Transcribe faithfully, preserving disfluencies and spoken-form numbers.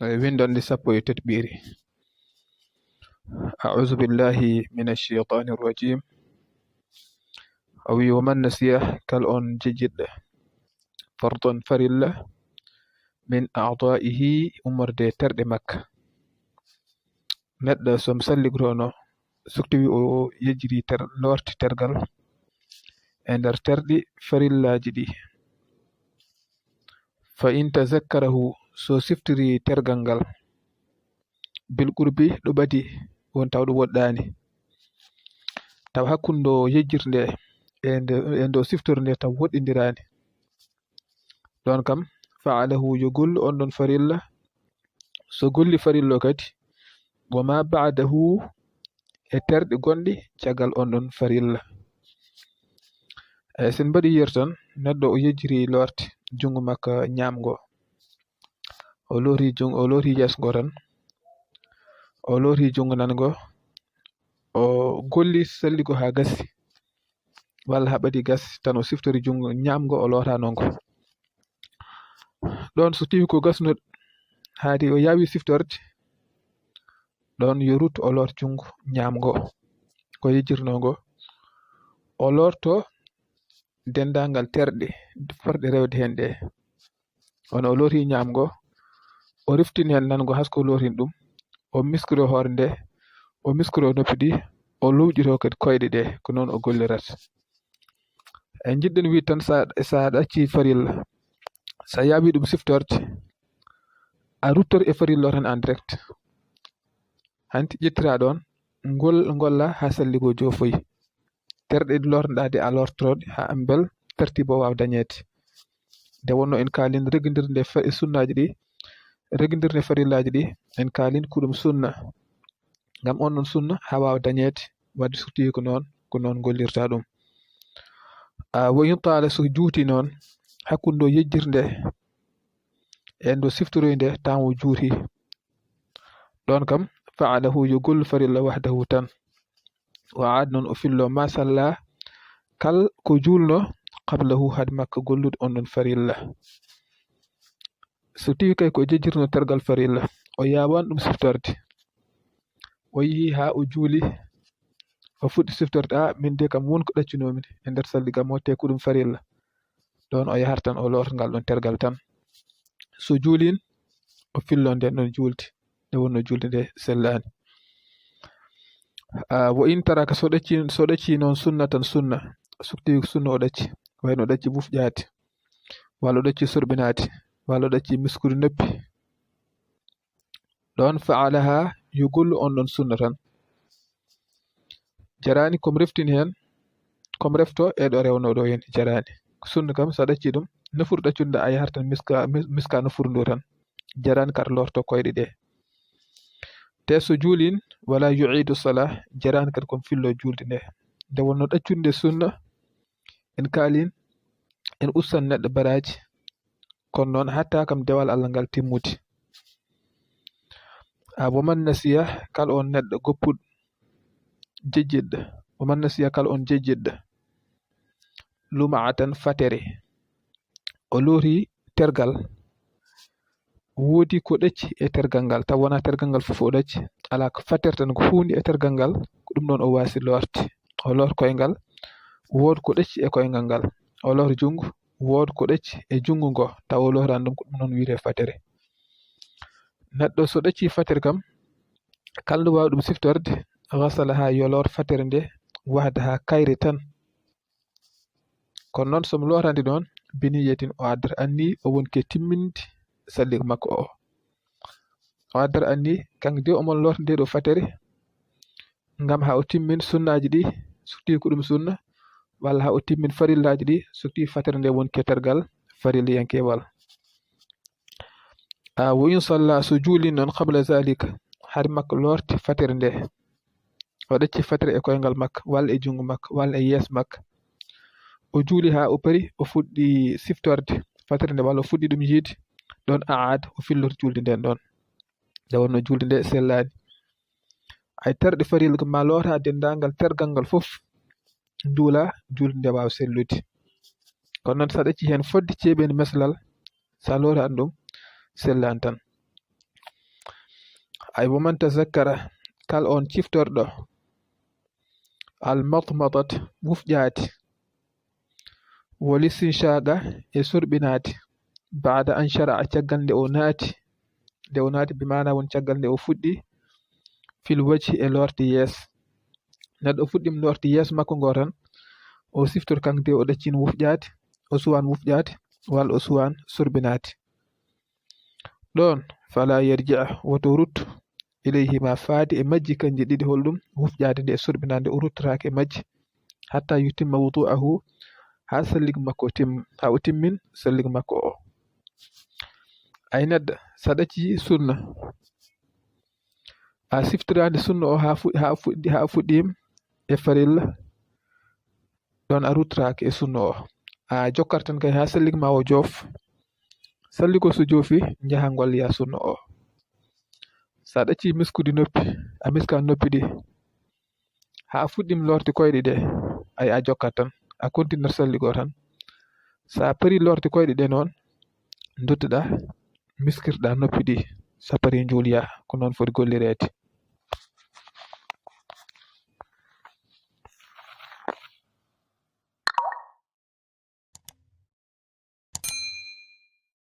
E winndon ndi sappo e tati ɓiiri. A'uuzu billahi mina shaytaani rajim. O wi, "Wa man nasiya, kal on jejjitɗo, fardan farilla, min a'daa'ihi, ummorde terɗe makka." Neɗɗo som salligrono, sukti wi o yejjiri ter-, lorti tergal e nder terɗi farillaaji ɗi. Fa in tazakkarahu, so siftiri tergal ngal, bil qurbi, ɗo ɓadi, won taw ɗo woɗɗaani. Taw hakkunde o yejjirde e nde, e ndo siftori nde taw woɗɗindiraani. Ɗon kam, fa'alahu, yo gollu on ɗon farilla. So golli farilla o kadi, wa ma ba'dahu, e terɗi gonɗi caggal on ɗon farilla. E sen mbaɗi yertan, neɗɗo o yejjiri lorti junngo makko ñaamgo. O lori junngo, o lori yeeso ngo tan. O lori junngo nango. O golli salligo haa gasi. Walla haa ɓadi gasi, tan o siftori junngo ñaamgo, o lorano ngo. Ɗon so tawi ko gasnuɗo, haadi o yaawi siftorde, ɗon yo rutto o lorto junngo ñaamgo. Ko yejjirno ngo. O lorto denndaangal terɗe, fotɗe rewde heen ɗe. Wano o lori ñaamgo, o riftini heen nango haa ko lorin ɗum, o miskiro hoore nde, o miskiro noppi ɗi, o luwƴito kadi koyɗe ɗe, ko noon o gollirat. E njiɗɗen wiide tan, sa, sa ɗacci farilla, sa yaawi ɗum siftorde, a ruttor e farilla o tan en direct. Hanti ƴettira ɗon, ngol, ngolla haa salligo joofoyi. Terɗe ɗe lornoɗaa ɗe a lortoro ɗe haa mbel tartiibo waawa dañeede. Nde wonno en kaalin regindirde fa-, e sunnaaji ɗi, regindirde farillaaji ɗi, en kaalin ko ɗum sunna. Ngam on ɗon sunna haa waawa dañeede, wadde so tawi ko noon, ko noon ngollirta ɗum. A, wo in taala, so juuti noon, hakkunde o yejjirde e ndo siftoroy nde, tan o juuti. Ɗon kam, fa'alahu, yo gollu farilla wahdahu tan. Wa aad, noon o fillo ma salla, kal ko juulno, qablahu, hade makko gollude on ɗon farilla. So tawi kay ko jejjirno tergal farilla, o yaawan ɗum siftorde. O yehi haa o juuli, o fuɗɗi siftorde, "A, min de kam won ko ɗaccunomi e nder salli gam o, te ko ɗum farilla." Ɗon o yahartan, o lorta ngal ɗon tergal tan. So juulin, o fillo nden ɗon juulde, nde wonno juulde nde sellaani. A, wo in taraka, so ɗacci, so ɗacci noon sunnatan sunna, sukti sunna o ɗacci, wayno o ɗacci bufƴaade, walla o ɗacci sorɓinaade, walla o ɗacci miskude noppi, ɗon fa'alaha, yo gollu on ɗon sunna tan. Jaraani, komi reftini heen, komi refto e ɗo rewno ɗo heen, jaraani. Sunna kam, so a ɗacci ɗum, nofuru ɗaccude a yahartan miska, mis-, miska nofuru ndu tan. Jaraani kadi lorto koyɗe ɗe. Te so juulin, wala yu'idu salah, jaraani kadi komi fillo juulde nde. Nde wonno ɗaccude nde sunna, en kaalin, en ustan neɗɗo baraaji, kono noon hatta kam dewal Allah ngal timmude. A, wo man nasiya, kala on neɗɗo goppuɗo, jejjitɗo, wo man nasiya, kala on jejjitɗo, luma'atan, fatere, o loori tergal, woodi ko ɗacci e tergal ngal, taw wonaa tergal ngal fof o ɗacci, alaa ko fatere tan ko huunde e tergal ngal, ko ɗum ɗoon o waasi loorde. O loor koyngal, wood ko ɗacci e koyngal ngal. O loor junngo, wood ko ɗacci e junngo ngo, taw o looraani ɗum, ko ɗum noon wiyetee fatere. Neɗɗo so ɗacci fatere kam, kala nde waawi ɗum siftorde, gasalaha, yo loor fatere nde, wahdaha, kayre tan. Kono noon, so mi loorandi noon, biniyatin, o addata anni, o wonke timminde salli makko o. O addata anni, kanko de omo loorta nde ɗo fatere, ngam haa o timmin sunnaaji ɗi, sukti ko ɗum sunna, walla haa o timmin farillaaji ɗi, sukti fatere nde wonke tergal farilliyankewal. A, wo in salla, so juuli noon, qabla zalika, hari makko loorti fatere nde. O ɗacci fatere e koyngal makko, walla e junngo makko, walla e yeeso makko. O juuli haa o pari, o fuɗɗi siftorde fatere nde, walla o fuɗɗi ɗum yiide, ɗon a'aad, o fillor juulde nden ɗon. Nde wonno juulde nde sellaani. Ay terɗe farilla ko ma loota denndaangal tergal ngal fof, njuula juulde nde waawa sellude. Kono noon, so a ɗacci heen fodde ceeɓeende meslal, so a lootaani ɗum, sellaani tan. Ay, wa man tazakkara, kal on ciftorɗo, al madmadat, wufƴaade, wal istinshaqa, e surɓinaade, baada an shara'a, caggal nde o naati, nde o naati bi maana won caggal nde o fuɗɗi, fil wajhi, e loorti yees. Neɗɗo fuɗɗim loorti yees makko ngo tan, o siftor kanko de o ɗaccin wufƴaade, o suwan wufƴaade, walla o suwan surɓinaade. Ɗon, fala yarji'a, woto ruttu, ilayhima, faade e majji kanji ɗiɗi, holɗum? Wufƴaade nde e surɓinaade nde, o ruttoraake e majji, hatta yutimma wudu'ahu, haa salligo makko o tim-, haa o timmin salligo makko o. Ay neɗɗo, so a ɗacci sunna, a siftoraade sunna o haa fu-, haa fuɗɗi, haa fuɗɗiim e farilla, ɗon a ruttoraake e sunna o. A jokkat tan kay haa salligo ma o joof. Salligo so joofi, njaha ngolloya sunna o. So a ɗacci miskude noppi, a miskan noppi ɗi, haa fuɗɗiim loorti koyɗe ɗe, ay a jokkat tan, a kontinat salligo tan. So a parii loorti koyɗe ɗe noon, nduttoɗaa, miskirɗaa noppi ɗi, so a parii njuuloya, ko noon foti gollireede.